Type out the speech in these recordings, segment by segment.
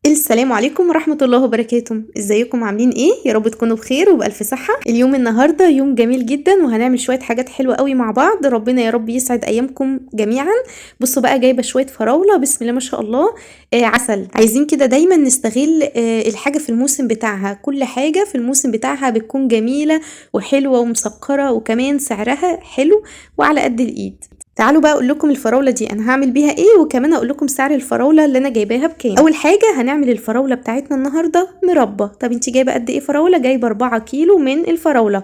السلام عليكم ورحمة الله وبركاته. ازيكم عاملين ايه؟ يا رب تكونوا بخير وبألف صحة. اليوم النهاردة يوم جميل جدا وهنعمل شوية حاجات حلوة قوي مع بعض. ربنا يا رب يسعد ايامكم جميعا. بصوا بقى، جايبة شوية فراولة بسم الله ما شاء الله، عسل. عايزين كده دايما نستغل الحاجة في الموسم بتاعها، كل حاجة في الموسم بتاعها بتكون جميلة وحلوة ومسكرة وكمان سعرها حلو وعلى قد الايد. تعالوا بقى اقول لكم الفراوله دي انا هعمل بيها ايه، وكمان اقول لكم سعر الفراوله اللي انا جايباها بكام. اول حاجة هنعمل الفراوله بتاعتنا النهارده مربى. طب انت جايبه قد ايه فراوله؟ جايبه 4 كيلو من الفراوله.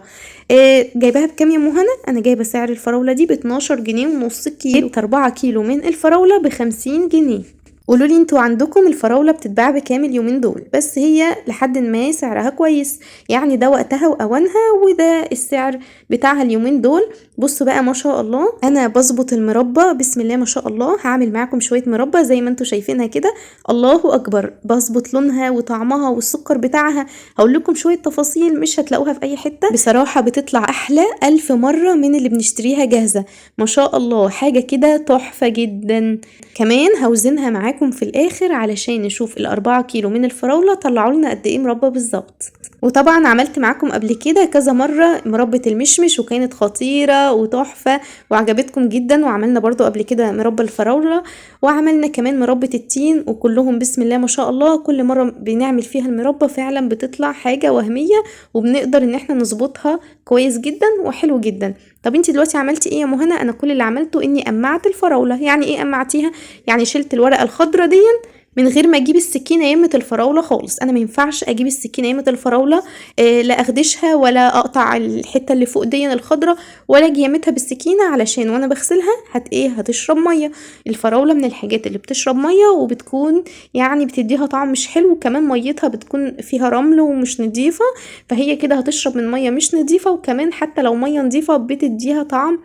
جايباها بكام يا مهنا؟ انا جايبه سعر الفراوله دي ب 12 جنيه ونص الكيلو. جبت 4 كيلو من الفراوله ب 50 جنيه. قولوا لي انتوا عندكم الفراوله بتتباع بكام اليومين دول؟ بس هي لحد ما سعرها كويس، يعني ده وقتها واوانها وده السعر بتاعها اليومين دول. بصوا بقى ما شاء الله، انا بظبط المربى بسم الله ما شاء الله. هعمل معاكم شوية مربى زي ما انتوا شايفينها كده، الله اكبر، بظبط لونها وطعمها والسكر بتاعها. هقول لكم شوية تفاصيل مش هتلاقوها في اي حتة، بصراحة بتطلع احلى 1000 مرة من اللي بنشتريها جاهزة. ما شاء الله حاجة كده تحفة جدا. كمان هوزنها معاكم في الاخر علشان نشوف 4 كيلو من الفراولة طلعوا لنا قد ايه مربى بالظبط. وطبعا عملت معاكم قبل كده كذا مرة مربى المشمش وكانت خطيرة وتحفة وعجبتكم جدا، وعملنا برضو قبل كده مربى الفراولة وعملنا كمان مربى التين، وكلهم بسم الله ما شاء الله كل مرة بنعمل فيها المربى فعلا بتطلع حاجة وهمية وبنقدر ان احنا نظبطها كويس جدا وحلو جدا. طب انتي دلوقتي عملتي ايه يا مهنا؟ انا كل اللي عملته اني قمعت الفراولة. يعني ايه قمعتيها؟ يعني شلت الورقة الخضرة دي من غير ما اجيب السكينة يمه الفراوله خالص. انا ما ينفعش اجيب السكينة يمه الفراوله، لا اخدشها ولا اقطع الحتة اللي فوق دي الخضرة ولا اجي يمتها بالسكينة، علشان وانا بغسلها هتشرب مية. الفراوله من الحاجات اللي بتشرب مية وبتكون يعني بتديها طعم مش حلو، وكمان ميتها بتكون فيها رمل ومش نظيفة، فهي كده هتشرب من مية مش نظيفة، وكمان حتى لو مية نظيفة بتديها طعم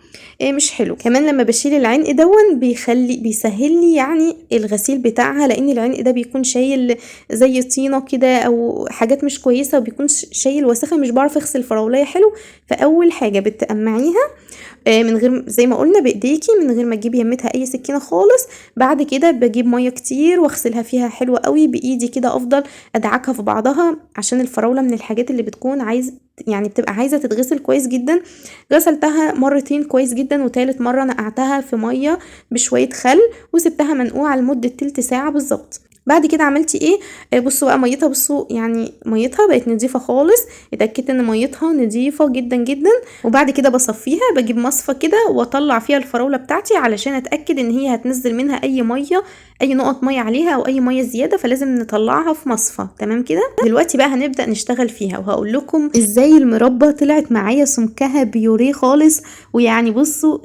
مش حلو. كمان لما بشيل العنق دون بيسهل لي يعني الغسيل بتاعها، لان العنق ده بيكون شايل زي طينه كده او حاجات مش كويسة وبيكون شايل وسخة، مش بعرف اغسل فراوليه حلو. فاول حاجة بتقمعيها من غير زي ما قلنا بايديكي، من غير ما تجيبي يمتها اي سكينة خالص. بعد كده بجيب مية كتير واغسلها فيها حلوة قوي بايدي كده، افضل ادعكها في بعضها، عشان الفراوله من الحاجات اللي بتكون عايز يعني بتبقى عايزه تتغسل كويس جدا. غسلتها مرتين كويس جدا، وتالت مرة نقعتها في مية بشوية خل وسبتها منقوعه لمدة تلت ساعة بالظبط. بعد كده عملتي ايه؟ بصوا بقى ميتها، بصوا يعني ميتها بقت نظيفة خالص، اتاكدت ان ميتها نظيفة جدا جدا. وبعد كده بصفيها، بجيب مصفى كده واطلع فيها الفراوله بتاعتي علشان اتاكد ان هي هتنزل منها اي مية، اي نقط مية عليها او اي مية زيادة، فلازم نطلعها في مصفى. تمام كده. دلوقتي بقى هنبدا نشتغل فيها، وهقول لكم ازاي المربى طلعت معايا سمكها بيوريه خالص، ويعني بصوا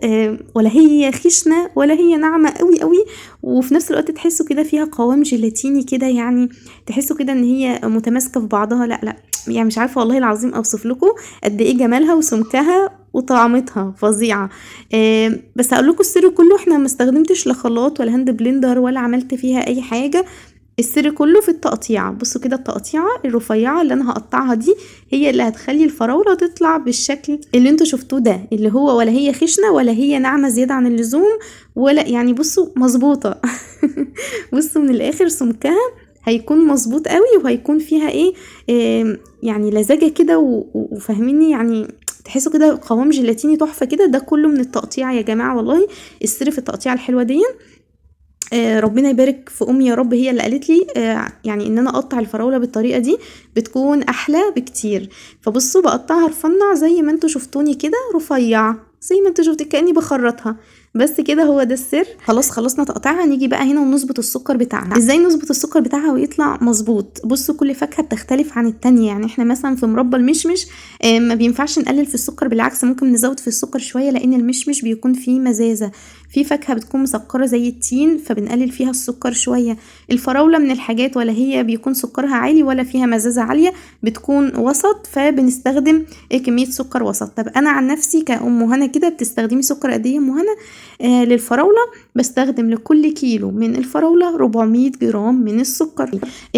ولا هي خشنه ولا هي ناعمة قوي قوي، وفي نفس الوقت تحسوا كده فيها قوام جيلاتيني كده، يعني تحسوا كده ان هي متماسكة في بعضها. لا لا يعني مش عارفه والله العظيم اوصف لكم قد ايه جمالها وسمكها وطعمتها فظيعة. بس هقول لكم السر كله، احنا ما استخدمتش لا خلاط ولا hand blender ولا عملت فيها اي حاجة، السر كله في التقطيعه. بصوا كده التقطيعه الرفيعة اللي انا هقطعها دي هي اللي هتخلي الفراوله تطلع بالشكل اللي انتوا شفتوه ده، اللي هو ولا هي خشنه ولا هي ناعمة زيادة عن اللزوم، ولا يعني بصوا مظبوطة. بصوا من الاخر سمكها هيكون مظبوط قوي، وهيكون فيها ايه يعني لزاجه كده وفاهميني، يعني تحسوا كده قوام جيلاتيني تحفة كده. ده كله من التقطيع يا جماعة، والله السر في التقطيع الحلوة دي. ربنا يبارك في امي يا رب، هي اللي قالت لي يعني ان انا اقطع الفراوله بالطريقة دي بتكون احلى بكتير. فبصوا بقطعها رفنع زي ما انتوا شفتوني كده، رفيع زي ما انتوا شفتوا كاني بخرطها بس كده، هو ده السر. خلاص خلصنا تقطيعها، نيجي بقى هنا ونظبط السكر بتاعها. ازاي نظبط السكر بتاعها ويطلع مظبوط؟ بصوا كل فاكهة بتختلف عن التانية، يعني احنا مثلا في مربى المشمش ما بينفعش نقلل في السكر، بالعكس ممكن نزود في السكر شوية لان المشمش بيكون فيه مزازه. في فاكهة بتكون مسكره زي التين فبنقلل فيها السكر شوية. الفراوله من الحاجات ولا هي بيكون سكرها عالي ولا فيها مزازه عالية، بتكون وسط، فبنستخدم كمية سكر وسط. طب انا عن نفسي كأم هنا كده بتستخدمي سكر قد ايه يا ام هنا؟ للفراولة بستخدم لكل كيلو من الفراولة 400 جرام من السكر.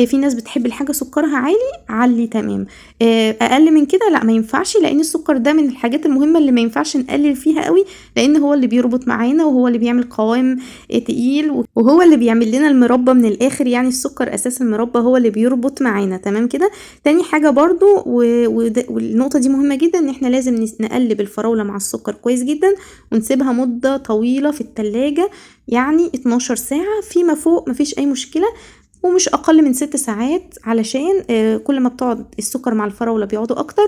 في ناس بتحب الحاجة سكرها عالي، علي تمام. اقل من كده لا ما ينفعش، لان السكر ده من الحاجات المهمة اللي ما ينفعش نقلل فيها قوي، لان هو اللي بيربط معانا وهو وهو اللي بيعمل قوام تقيل، وهو اللي بيعمل لنا المربى من الاخر، يعني السكر اساس المربى، هو اللي بيربط معانا. تمام كده. تاني حاجة برضو والنقطة دي مهمة جدا، ان احنا لازم نقلب الفراولة مع السكر كويس جدا، ونسيبها مدة طويلة في التلاجة، يعني 12 ساعة فيما فوق مفيش اي مشكلة، ومش اقل من 6 ساعات، علشان كل ما بتقعد السكر مع الفراولة بيقعدوا اكتر،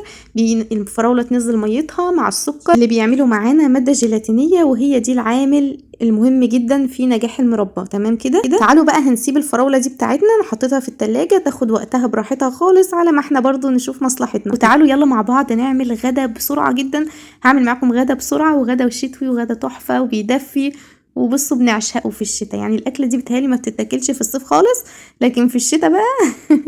الفراولة تنزل ميتها مع السكر اللي بيعملوا معانا مادة جيلاتينية، وهي دي العامل المهم جدا في نجاح المربى. تمام كده. تعالوا بقى هنسيب الفراولة دي بتاعتنا، انا حطيتها في التلاجة تاخد وقتها براحتها خالص على ما احنا برضو نشوف مصلحتنا. وتعالوا يلا مع بعض نعمل غدا بسرعة جدا. هعمل معاكم غدا بسرعة، وغدا وشتوي، وغدا تحفة وبيدفي، وبصوا بنعشقه في الشتاء. يعني الاكلة دي بتهيألي ما بتتاكلش في الصيف خالص، لكن في الشتاء بقى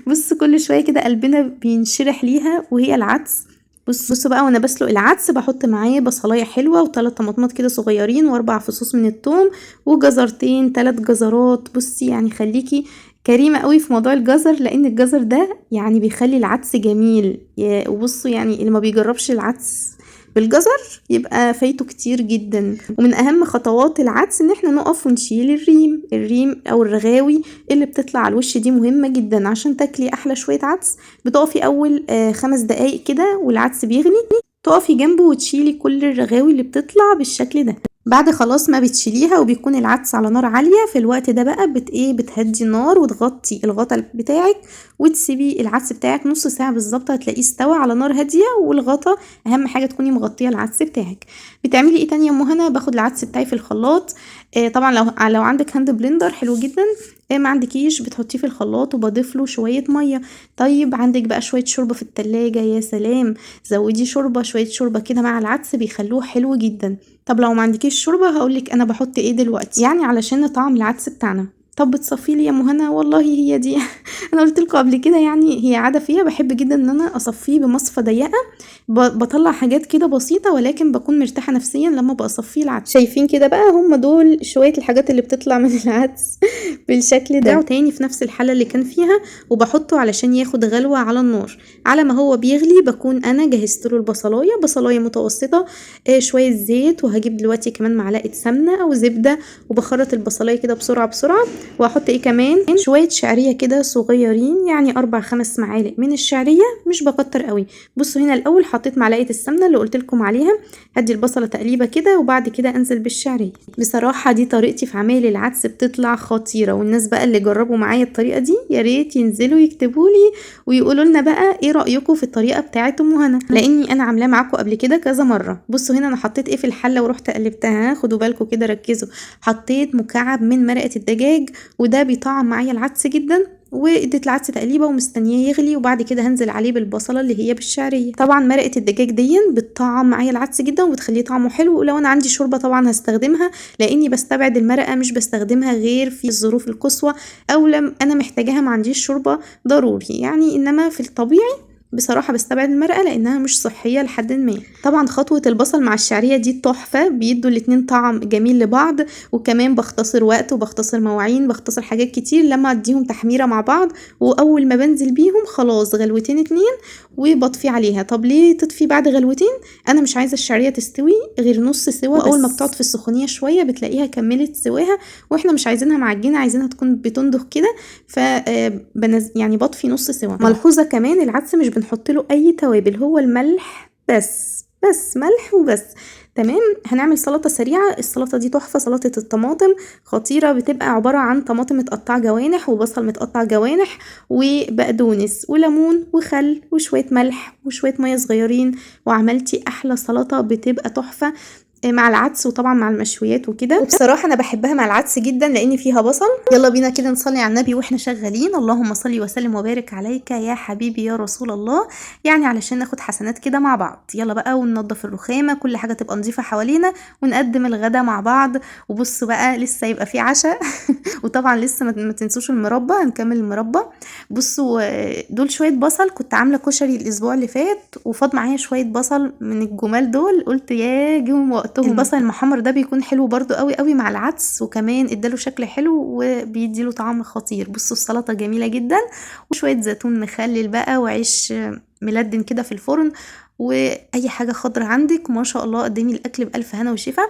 بصوا كل شوية كده قلبنا بينشرح ليها، وهي العدس. بصوا بقى وانا بسلق العدس بحط معاه بصلايه حلوة وثلاث طماطمات كده صغيرين، واربع فصوص من الثوم، وجزرتين 3 جزرات. بصي يعني خليكي كريمة قوي في موضوع الجزر، لان الجزر ده يعني بيخلي العدس جميل. وبصوا يعني اللي ما بيجربش العدس بالجزر يبقى فايته كتير جدا. ومن اهم خطوات العدس ان احنا نقف ونشيل الريم او الرغاوي اللي بتطلع على الوش، دي مهمة جدا عشان تاكلي احلى شوية عدس. بتقفي اول 5 دقايق كده والعدس بيغلي، تقفي جنبه وتشيلي كل الرغاوي اللي بتطلع بالشكل ده. بعد خلاص ما بتشيليها وبيكون العدس على نار عالية، في الوقت ده بقى بتهدي النار وتغطي الغطا بتاعك، وتسيبي العدس بتاعك نص ساعة بالظبط، هتلاقيه استوى على نار هادية. والغطا اهم حاجة تكوني مغطيه العدس بتاعك. بتعملي ايه تاني يا ام هنا؟ باخد العدس بتاعي في الخلاط، طبعا لو عندك hand blender حلو جدا، ما عندكيش بتحطيه في الخلاط وبضيف له شوية مية. طيب عندك بقى شوية شوربة في التلاجة، يا سلام، زودي شوربة، شوية شوربة كده مع العدس بيخلوه حلو جدا. طب لو ما عندكيش شوربة هقولك انا بحط ايه دلوقتي يعني علشان طعم العدس بتاعنا. طب بتصفي لي يا مهنا؟ والله هي دي انا قلت لكم قبل كده، يعني هي عادة فيها، بحب جدا ان انا اصفيه بمصفى ضيقه، بطلع حاجات كده بسيطة، ولكن بكون مرتاحة نفسيا لما بصفيه العدس. شايفين كده بقى هم دول شوية الحاجات اللي بتطلع من العدس بالشكل ده. تاني في نفس الحلة اللي كان فيها، وبحطه علشان ياخد غلوه على النار. على ما هو بيغلي بكون انا جهزت له البصلايه، بصلايه متوسطه، شوية زيت، وهجيب دلوقتي كمان معلقه سمنه او زبدة، وبخرط البصلايه كده بسرعة بسرعة. واحط ايه كمان؟ شوية شعرية كده صغيرين، يعني 4-5 معالق من الشعرية، مش بكتر قوي. بصوا هنا الاول حطيت معلقه السمنة اللي قلت لكم عليها، هدي البصله تقليبه كده، وبعد كده انزل بالشعريه. بصراحة دي طريقتي في عمايل العدس، بتطلع خطيرة. والناس بقى اللي جربوا معايا الطريقة دي يا ريت ينزلوا يكتبوا لي ويقولوا لنا بقى ايه رايكم في الطريقة بتاعه ام هنا، لاني انا عاملاه معاكم قبل كده كذا مرة. بصوا هنا انا حطيت ايه في الحلة ورحت قلبتها، خدوا بالكم كده ركزوا. حطيت مكعب من مرقه الدجاج، وده بيطعم معايا العدس جدا، واديت العدس تقليبه ومستنياه يغلي، وبعد كده هنزل عليه بالبصله اللي هي بالشعريه. طبعا مرقه الدجاج دي بتطعم معايا العدس جدا وبتخليه طعمه حلو. ولو انا عندي شوربة طبعا هستخدمها، لاني بستبعد المرقه، مش بستخدمها غير في الظروف القصوى او لم انا محتاجاها ما عنديش شوربة ضروري يعني، انما في الطبيعي بصراحة بستبعد المرقة لأنها مش صحية لحد ما. طبعا خطوة البصل مع الشعرية دي تحفة، بيدوا الاتنين طعم جميل لبعض، وكمان بختصر وقت وبختصر مواعين، بختصر حاجات كتير لما اديهم تحميرة مع بعض. وأول ما بنزل بيهم خلاص غلوتين 2 وبطفي عليها. طب ليه تطفي بعد غلوتين؟ أنا مش عايزة الشعرية تستوي غير نص سوا، وأول ما بتقعد في السخونية شوية بتلاقيها كملت سواها، واحنا مش عايزينها معجنة، عايزينها تكون بتندخ كده، ف يعني بطفي نص سوا. ملحوظة كمان، العدس مش بنحط له اي توابل، هو الملح بس ملح وبس. تمام. هنعمل سلطة سريعة، السلطة دي تحفة، سلطة الطماطم خطيرة، بتبقى عبارة عن طماطم متقطعة جوانح وبصل متقطع جوانح وبقدونس وليمون وخل وشوية ملح وشوية مية صغيرين، وعملتي احلى سلطة بتبقى تحفة مع العدس، وطبعا مع المشويات وكده. وبصراحة انا بحبها مع العدس جدا لان فيها بصل. يلا بينا كده نصلي على النبي واحنا شغالين. اللهم صل وسلم وبارك عليك يا حبيبي يا رسول الله، يعني علشان ناخد حسنات كده مع بعض. يلا بقى وننضف الرخامه، كل حاجة تبقى نظيفة حوالينا، ونقدم الغدا مع بعض. وبصوا بقى لسه يبقى في عشاء وطبعا لسه ما تنسوش المربى، هنكمل المربى. بصوا دول شوية بصل، كنت عامله كشري الاسبوع اللي فات وفاض معايا شوية بصل من الجمال دول، قلت يا جم وقتهم. البصل المحمر ده بيكون حلو برضو قوي قوي مع العدس، وكمان اداله شكل حلو وبيديله طعم خطير. بصوا السلطة جميلة جدا، وشوية زيتون مخلل بقى وعيش ملدن كده في الفرن، واي حاجة خضرا عندك ما شاء الله. قدمي الاكل بالف هنا وشفا.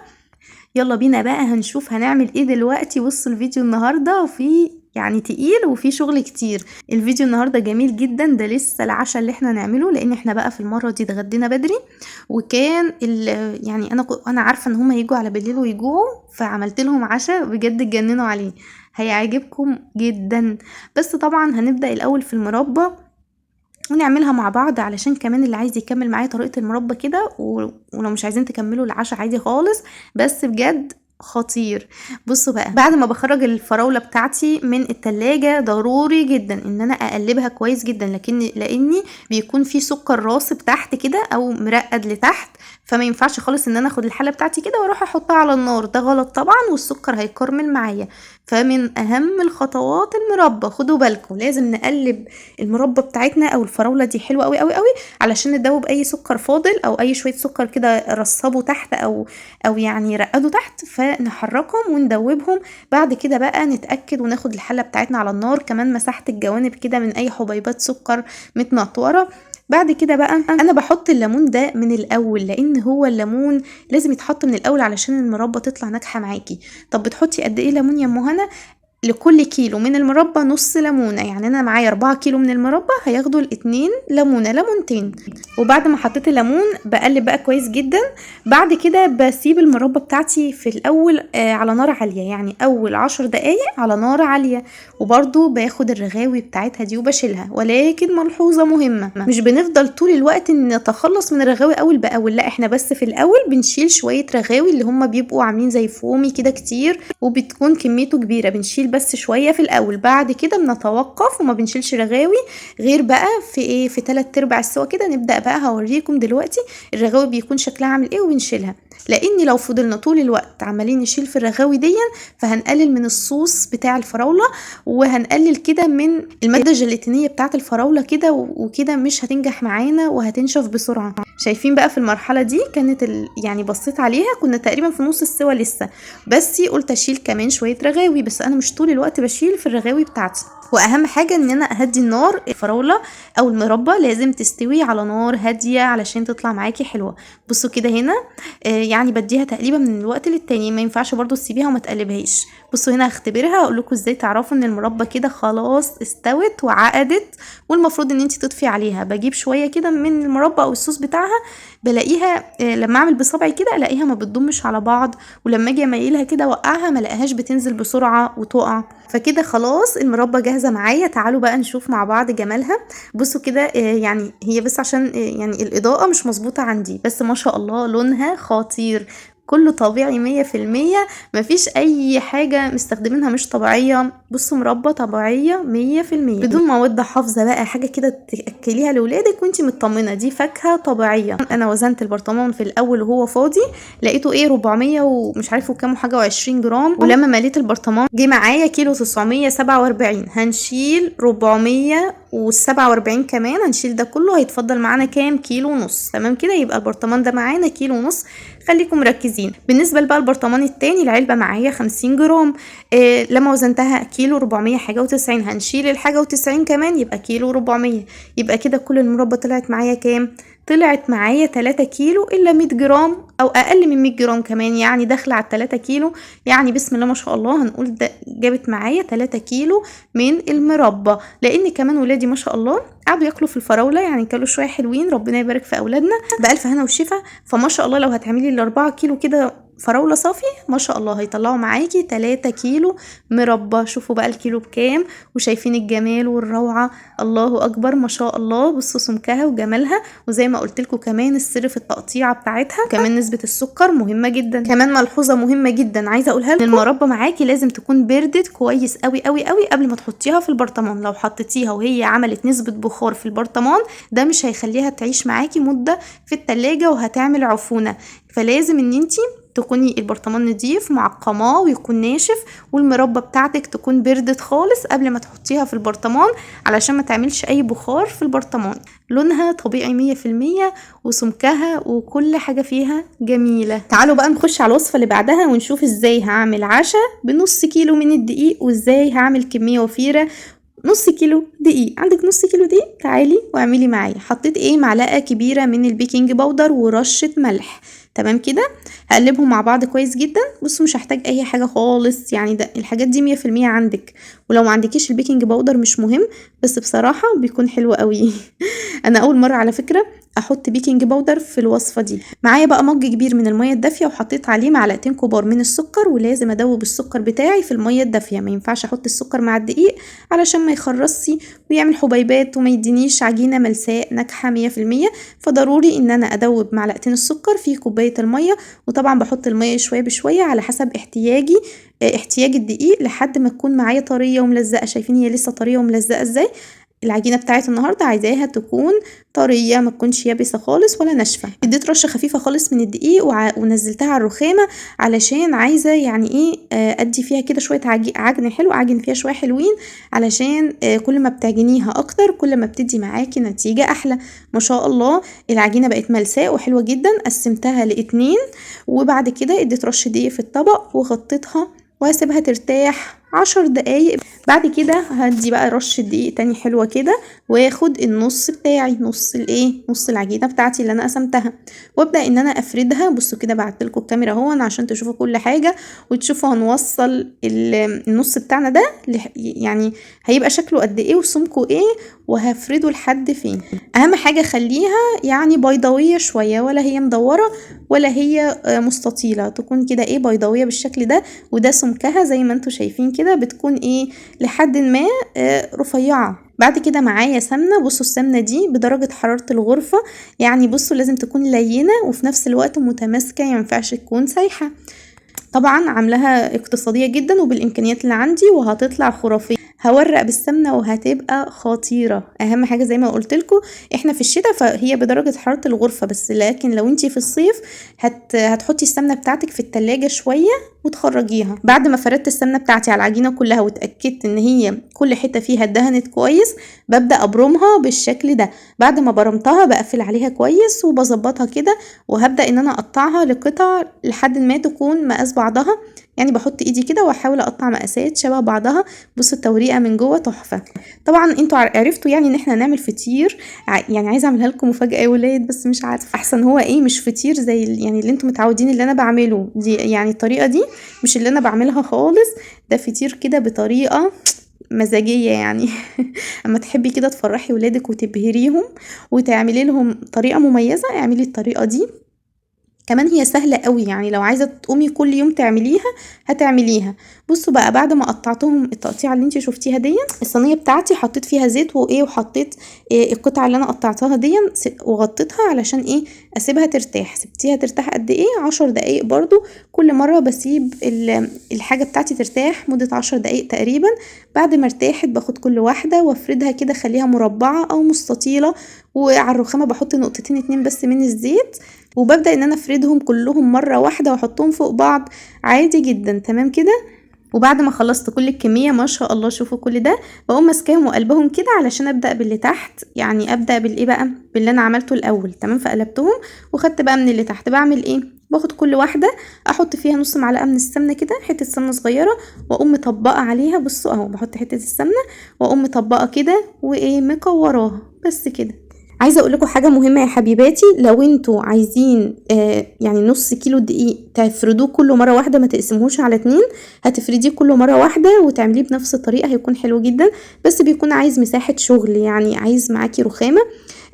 يلا بينا بقى هنشوف هنعمل ايه دلوقتي. بصوا الفيديو النهارده وفي يعني تقيل وفي شغل كتير. الفيديو النهارده جميل جدا، ده لسه العشاء اللي احنا نعمله، لان احنا بقى في المرة دي اتغدينا بدري، وكان يعني انا عارفه ان هم هيجوا على بالليل ويجوعوا، فعملت لهم عشاء بجد اتجننوا عليه، هيعجبكم جدا. بس طبعا هنبدا الاول في المربى ونعملها مع بعض، علشان كمان اللي عايز يكمل معايا طريقه المربى كده، ولو مش عايزين تكملوا العشاء عادي خالص، بس بجد خطير. بصوا بقى، بعد ما بخرج الفراولة بتاعتي من التلاجة ضروري جدا ان انا اقلبها كويس جدا، لاني بيكون في سكر راسب تحت كده او مرقد لتحت، فما ينفعش خالص ان انا اخد الحلة بتاعتي كده واروح احطها على النار، ده غلط طبعا، والسكر هيكرمل معايا. فمن اهم الخطوات المربى، خدوا بالكم لازم نقلب المربى بتاعتنا او الفراولة دي حلوة قوي قوي قوي، علشان ندوب اي سكر فاضل او اي شوية سكر كده رصبوا تحت او يعني رقدوا تحت، فنحركهم وندوبهم. بعد كده بقى نتاكد وناخد الحلة بتاعتنا على النار، كمان مسحت الجوانب كده من اي حبيبات سكر متنطوره. بعد كده بقى انا بحط الليمون ده من الاول، لان هو الليمون لازم يتحط من الاول علشان المربى تطلع ناجحة معاكي. طب بتحطي قد ايه ليمون يا ام هنا؟ لكل كيلو من المربى نص ليمونه، يعني انا معايا 4 كيلو من المربى هياخدوا الاتنين ليمونه، ليمونتين. وبعد ما حطيت الليمون بقلب بقى كويس جدا. بعد كده بسيب المربى بتاعتي في الاول على نار عالية، يعني اول 10 دقايق على نار عالية، وبرده باخد الرغاوي بتاعتها دي وبشيلها. ولكن ملحوظة مهمة، مش بنفضل طول الوقت نتخلص من الرغاوي اول باول، لا احنا بس في الاول بنشيل شوية رغاوي اللي هم بيبقوا عاملين زي فومي كده كتير وبتكون كميته كبيرة، بنشيل بس شوية في الاول. بعد كده بنتوقف وما بنشيلش رغاوي غير بقى في ايه، في 3/4 السوا كده نبدا بقى. هوريكم دلوقتي الرغاوي بيكون شكلها عامل ايه وبنشيلها، لان لو فضلنا طول الوقت عمالين نشيل في الرغاوي دي فهنقلل من الصوص بتاع الفراوله، وهنقلل كده من المادة الجيلاتينيه بتاعه الفراوله كده، وكده مش هتنجح معانا وهتنشف بسرعة. شايفين بقى في المرحلة دي كانت يعني بصيت عليها كنا تقريبا في نص السوا لسه، بس قلت اشيل كمان شوية رغاوي، بس انا مش طول الوقت بشيل في الرغاوي بتاعتي. واهم حاجة ان انا اهدي النار، الفراوله او المربى لازم تستوي على نار هادية علشان تطلع معاكي حلوة. بصوا كده هنا يعني بديها تقليبه من الوقت للتاني، ما ينفعش برضو تسيبيها وما تقلبهاش. بصوا هنا هختبرها اقول لكم ازاي تعرفوا ان المربى كده خلاص استوت وعقدت والمفروض ان انت تطفي عليها. بجيب شوية كده من المربى او الصوص بتاعها، بلاقيها لما اعمل بصبعي كده الاقيها ما بتضمش على بعض، ولما اجي اميلها كده اوقعها ما الاقيهاش بتنزل بسرعة وتقع. فكده خلاص المربى جاهزة معايا. تعالوا بقى نشوف مع بعض جمالها. بصوا كده يعني هي بس عشان يعني الاضاءة مش مظبوطة عندي، بس ما شاء الله لونها خطير، كله طبيعي 100%، مفيش اي حاجة مستخدمينها مش طبيعية. بصوا مربى طبيعية 100% بدون مواد حافظه بقى، حاجة كده تاكليها لاولادك وانتي مطمنه، دي فاكهة طبيعية. انا وزنت البرطمان في الاول وهو فاضي لقيته ايه 400 ومش عارفه كام وحاجه و20 جرام، ولما مليت البرطمان جه معايا كيلو 947. هنشيل 447 كمان، هنشيل ده كله، هيتفضل معانا كام؟ كيلو ونص. تمام كده، يبقى البرطمان ده معانا كيلو ونص. خليكم مركزين. بالنسبة بقى البرطمان التاني العلبة معايا 50 جرام، لما وزنتها كيلو 400 حاجة و90، هنشيل الحاجة و90 كمان يبقى كيلو 400. يبقى كده كل المربى طلعت معايا كام؟ طلعت معايا 3 كيلو الا 100 جرام او اقل من 100 جرام كمان، يعني داخله على 3 كيلو، يعني بسم الله ما شاء الله هنقول ده جابت معايا 3 كيلو من المربى. لان كمان ولادي ما شاء الله قعدوا ياكلوا في الفراوله، يعني كلوا شوية حلوين، ربنا يبارك في اولادنا بالف هنا وشفا. فما شاء الله لو هتعملي ال 4 كيلو كده فراوله صافي ما شاء الله هيطلعوا معاكي 3 كيلو مربى. شوفوا بقى الكيلو بكام، وشايفين الجمال والروعه، الله اكبر ما شاء الله. بصوا سمكها وجمالها، وزي ما قلت لكم كمان السر في التقطيعه بتاعتها، كمان نسبه السكر مهمة جدا. كمان ملحوظة مهمة جدا عايزه اقولها لكم، المربى معاكي لازم تكون بردت كويس قوي قوي قوي قبل ما تحطيها في البرطمان. لو حطيتيها وهي عملت نسبه بخار في البرطمان ده مش هيخليها تعيش معاكي مده في التلاجة وهتعمل عفونه. فلازم ان انتي تكوني البرطمان نضيف معقماه ويكون ناشف، والمربى بتاعتك تكون بردت خالص قبل ما تحطيها في البرطمان علشان ما تعملش اي بخار في البرطمان. لونها طبيعي 100% وسمكها وكل حاجة فيها جميلة. تعالوا بقى نخش على الوصفة اللي بعدها ونشوف ازاي هعمل عشاء بنص كيلو من الدقيق، وازاي هعمل كمية وفيرة نص كيلو دقيق. عندك نص كيلو دقيق؟ تعالي واعملي معايا. حطيت ايه؟ معلقه كبيرة من ال baking powder ورشه ملح. تمام كده، هقلبهم مع بعض كويس جدا. بصوا مش هحتاج اي حاجة خالص، يعني ده الحاجات دي 100% عندك، ولو ما عندكيش ال baking powder مش مهم، بس بصراحة بيكون حلو قوي. انا اول مرة على فكرة احط baking powder في الوصفة دي. معايا بقى مج كبير من المية الدافيه، وحطيت عليه معلقتين كبار من السكر، ولازم ادوب السكر بتاعي في المية الدافيه، ما ينفعش احط السكر مع الدقيق علشان ما يخرصش ويعمل حبيبات وما يدينيش عجينه ملساء ناجحة 100%. فضروري ان انا ادوب معلقتين السكر في كوباية المية، وطبعا بحط المية شوية بشوية على حسب احتياجي، احتياج الدقيق، لحد ما تكون معايا طرية وملزقه. شايفين هي لسه طرية وملزقه ازاي؟ العجينة بتاعت النهارده عايزاها تكون طرية، ما تكونش يابسة خالص ولا ناشفة. اديت رشه خفيفة خالص من الدقيق ونزلتها على الرخامه، علشان عايزه يعني ايه ادي فيها كده شوية عجن حلو، اعجن فيها شوية حلوين، علشان كل ما بتعجنيها اكتر كل ما بتدي معاكي نتيجة احلى. ما شاء الله العجينة بقت ملساء وحلوه جدا. قسمتها لاتنين، وبعد كده اديت رشه دقيق في الطبق وغطيتها وهسيبها ترتاح 10 دقايق. بعد كده هدي بقى رشة دقيق تاني حلوة كده، واخد النص بتاعي، نص الايه، نص العجينة بتاعتي اللي انا قسمتها، وابدأ ان انا افردها. بصوا كده بعتلكوا الكاميرا اهو عشان تشوفوا كل حاجة وتشوفوا هنوصل النص بتاعنا ده يعني هيبقى شكله قد ايه وسمكه ايه، وهفرده لحد فين. اهم حاجة خليها يعني بيضاوية شوية، ولا هي مدورة ولا هي مستطيلة، تكون كده ايه بيضاوية بالشكل ده. وده سمكها زي ما انتوا شايفين كده، بتكون ايه لحد ما رفيعة. بعد كده معايا سمنة. بصوا السمنة دي بدرجة حرارة الغرفة، يعني بصوا لازم تكون لينة وفي نفس الوقت متماسكة، يعني مينفعش تكون سايحة. طبعا عاملاها اقتصادية جدا وبالامكانيات اللي عندي، وهتطلع خرافية. هورق بالسمنة وهتبقى خطيرة. اهم حاجة زي ما قلت لكم احنا في الشتاء فهي بدرجة حرارة الغرفة بس، لكن لو انتي في الصيف هتحطي السمنة بتاعتك في التلاجة شوية وتخرجيها. بعد ما فردت السمنة بتاعتي على العجينة كلها واتأكدت ان هي كل حتة فيها اتدهنت كويس، ببدأ ابرمها بالشكل ده. بعد ما برمتها بقفل عليها كويس وبظبطها كده، وهبدأ ان انا اقطعها لقطع لحد ما تكون مقاس بعضها، يعني بحط ايدي كده واحاول اقطع مقاسات شبه بعضها. بصوا التوريقه من جوه تحفة. طبعا انتوا عرفتوا يعني ان احنا هنعمل فطير، يعني عايزه اعملها لكم مفاجاة يا ولاد، بس مش عارفه احسن هو ايه، مش فطير زي يعني اللي انتوا متعودين اللي انا بعمله دي، يعني الطريقة دي مش اللي انا بعملها خالص. ده فطير كده بطريقة مزاجيه يعني. اما تحبي كده تفرحي ولادك وتبهريهم وتعملي لهم طريقه مميزة، اعملي الطريقة دي. كمان هي سهلة قوي، يعني لو عايزة تقومي كل يوم تعمليها هتعمليها. بصوا بقى بعد ما قطعتهم التقطيعة اللي انتي شفتيها دي، الصينية بتاعتي حطيت فيها زيت وايه، وحطيت إيه القطعة اللي انا قطعتها دي وغطيتها علشان ايه اسيبها ترتاح. سبتيها ترتاح قد ايه؟ 10 دقايق برضو. كل مرة بسيب الحاجة بتاعتي ترتاح مدة 10 دقايق تقريبا. بعد ما ارتاحت باخد كل واحدة وافردها كده، خليها مربعة او مستطيلة، وعلى الرخامة بحط نقطتين 2 بس من الزيت، وببدأ ان انا افردهم كلهم مرة واحدة واحطهم فوق بعض عادي جدا. تمام كده. وبعد ما خلصت كل الكمية ما شاء الله شوفوا كل ده، بقوم ماسكاهم وقلبهم كده علشان ابدأ باللي تحت، يعني ابدأ بالايه بقى، باللي انا عملته الاول. تمام. فقلبتهم وخدت بقى من اللي تحت. بعمل ايه؟ باخد كل واحدة احط فيها نص معلقة من السمنة كده، حتة سمنة صغيرة، واقوم مطبقة عليها. بصوا اهو، بحط حتة السمنة واقوم مطبقة كده وايه مكوراها بس كده. عايزه اقول لكم حاجة مهمة يا حبيباتي، لو انتوا عايزين يعني نص كيلو دقيق تفردوه كله مرة واحدة، ما تقسموهوش على 2، هتفرديه كله مرة واحدة وتعمليه بنفس الطريقة، هيكون حلو جدا. بس بيكون عايز مساحة شغل، يعني عايز معاكي رخامه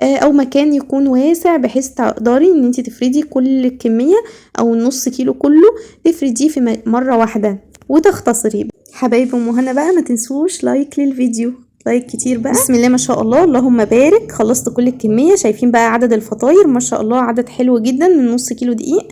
او مكان يكون واسع بحيث تقدري ان انت تفردي كل الكمية او النص كيلو كله تفرديه في مرة واحدة وتختصري. حبايب ام هنا بقى ما تنسوش like للفيديو، like كتير بقى. بسم الله ما شاء الله اللهم بارك. خلصت كل الكمية. شايفين بقى عدد الفطاير ما شاء الله، عدد حلو جدا من نص كيلو دقيق.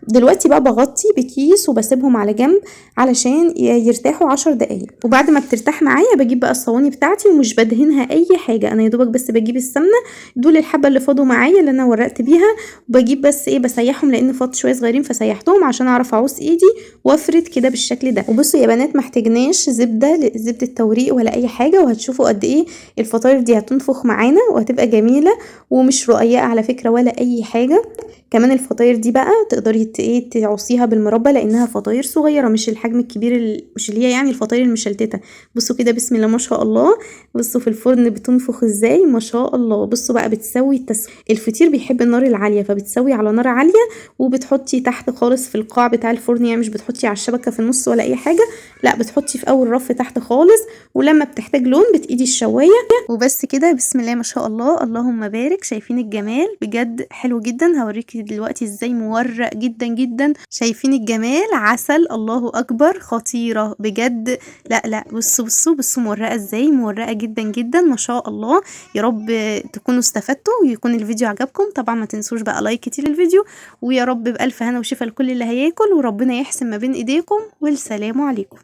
دلوقتي بقى بغطي بكيس وبسيبهم على جنب علشان يرتاحوا 10 دقايق. وبعد ما بترتاح معايا بجيب بقى الصواني بتاعتي ومش بدهنها اي حاجة، انا يا دوبك بس بجيب السمنة دول الحبة اللي فاضوا معايا اللي انا ورقت بيها، وبجيب بس ايه بسيحهم لان فاض شوية صغيرين فسيحتهم عشان اعرف اعوص ايدي وافرد كده بالشكل ده. وبصوا يا بنات ما احتاجناش زبدة، زبدة توريق ولا اي حاجة، وهتشوفوا قد ايه الفطاير دي هتنفخ معانا وهتبقى جميلة ومش رقيقه على فكرة ولا اي حاجة. كمان الفطاير دي بقى تقدري ايه تعصيها بالمربى، لانها فطاير صغيرة مش الحجم الكبير، مش اللي هي يعني الفطاير المشلتته. بصوا كده بسم الله ما شاء الله، بصوا في الفرن بتنفخ ازاي ما شاء الله. بصوا بقى بتسوي الفطير بيحب النار العالية، فبتسوي على نار عالية وبتحطي تحت خالص في القاع بتاع الفرن، يعني مش بتحطي على الشبكة في النص ولا اي حاجة، لا بتحطي في اول رف تحت خالص، ولما بتحتاج لون بتقيدي الشوايه وبس كده. بسم الله ما شاء الله، اللهم بارك. شايفين الجمال؟ بجد حلو جدا. هوريكي دلوقتي ازاي مورق جدا جدا. شايفين الجمال؟ عسل، الله اكبر، خطيرة بجد. لا لا بصوا بصوا بصوا مورقه ازاي، مورقه جدا جدا ما شاء الله. يا رب تكونوا استفدتوا ويكون الفيديو عجبكم. طبعا ما تنسوش بقى like كتير للفيديو، ويا رب بألف هنا وشفا لكل اللي هياكل، وربنا يحسن ما بين ايديكم، والسلام عليكم.